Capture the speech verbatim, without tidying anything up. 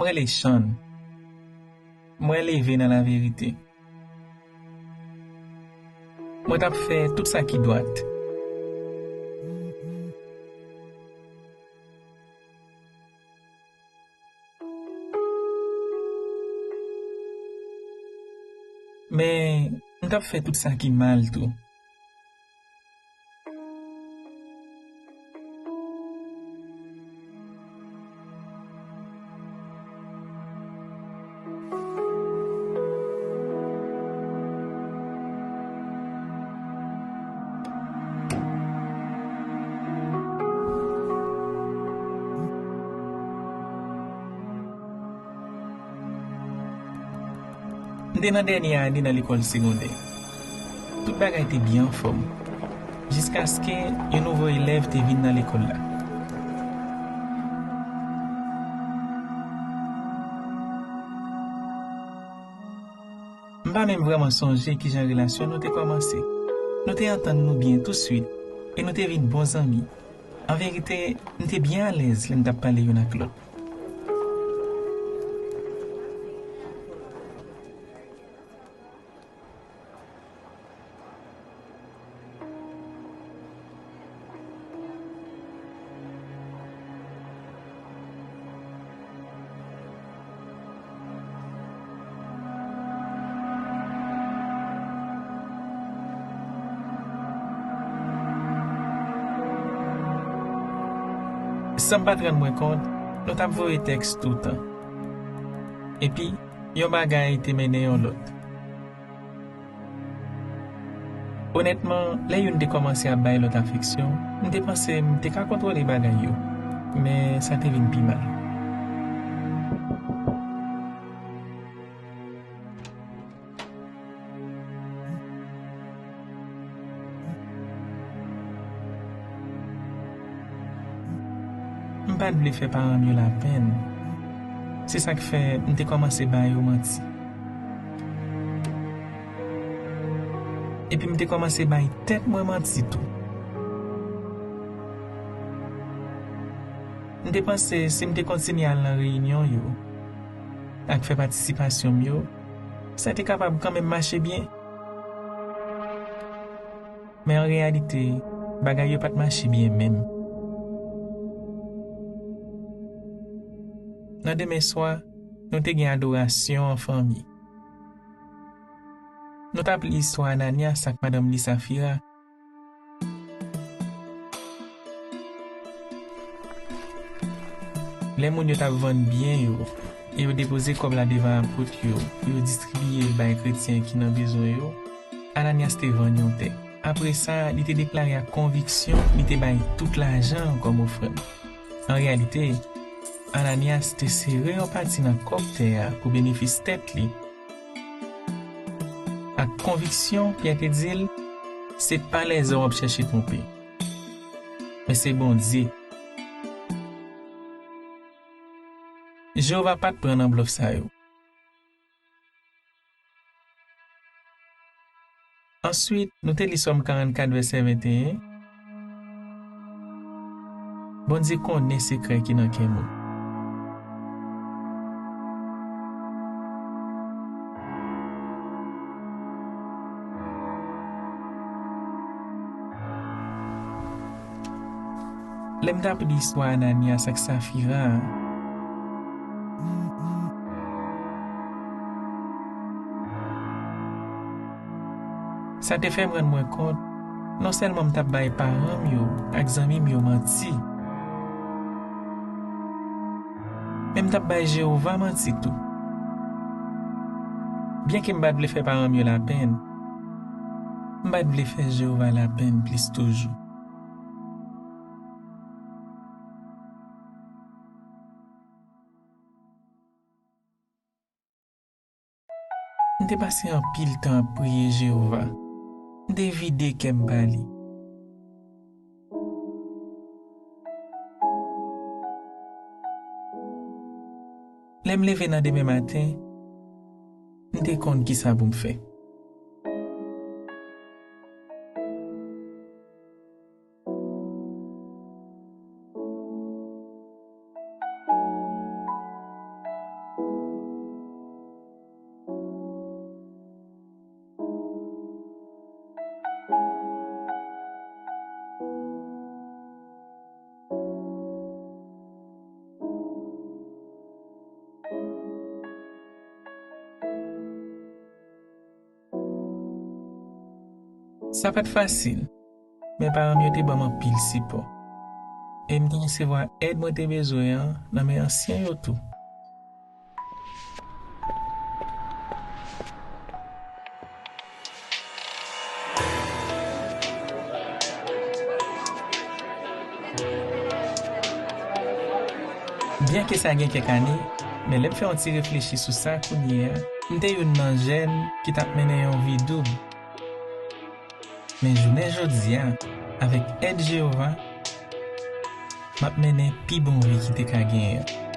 Mwen rele Shan. Mwen leve nan laverite. Mwen t ap fè tout sa ki dwat. Men, m t ap fè tout sa ki mal tou. M te nan dènye ane nan lekòl segondè. Tout bagay te byen anfòm, jiskaske yon nouvo elèv te vin nan lekòl la. M pa menm vrèman sonje kijan relasyon nou te kòmanse. Nou te antann nou byen touswit e nou te vin bon zanmi. An verite, m te byen alèz lè n t ap pale youn ak lòt. San m pa t rann mwen kont, nou t ap voye tèks toutan. Epi, yon bagay te mennen yon lòt. Onètman, lè youn te kòmanse ap bay lòt afeksyon, m te panse m te ka kontwole bagay yo, men sa te vin pi mal. M pa t vle fè paran m yo lapenn. Se sa k fè m te kòmanse ba yo manti. Epi m te kòmanse bay tèt mwen manti tou. M te panse si m te kontinye al nan reyinyon yo ak fè patisipasyon m yo, sa te kapab kanmenm mache byen. Men an reyalite, bagay yo pa t mache byen menm. Nan demen swa, nou te gen adorasyon an fanmi. Nou t ap li istwa Ananyas ak madanm li Safira. Lè moun yo t ap vann byen yo, e yo depoze kòb la devan apot yo pou yo distribiye l bay kretyen ki nan bezwen yo, Ananyas te vann yon tè. Apre sa, li te deklare ak konviksyon li te bay tout lajan an kòm ofrann. An reyalite, Ananyas te sere yon pati nan kòb tè a pou benefis tèt li. Ak konviksyon, Pyè te di l, "Se pa lèzòm w ap chèche twonpe, men se Bondye." Jewova pa t pran nan blòf sa yo. Answit, nou te li Sòm karannkat, vèsè venteyen. Bondye konnen sekrè ki nan kè moun. Lè m t ap li istwa Ananyas ak Safira a, sa te fè m rann mwen kont, non sèlman m t ap bay paran m yo ak zanmi m yo manti, men m t ap bay Jewova manti tou. Byenke m pa t vle fè paran m yo lapenn, m pa t vle fè Jewova lapenn plis toujou. M te pase anpil tan ap priye Jewova. M te vide kè m ba li. Lè m leve nan demen maten, m te konn ki sa pou m fè. Sa pa t fasil, men paran m yo te ban m anpil sipò. E m te resevwa èd mwen te bezwen an nan men ansyen yo tou. Byenke sa gen kèk ane, men lè m fè yon ti reflechi sou sa kounye a, m te youn nan jèn ki t ap mennen yon vi doub. Men jounen jodi a, avèk èd Jewova, m ap mennen pi bon vi ki te ka genyen an.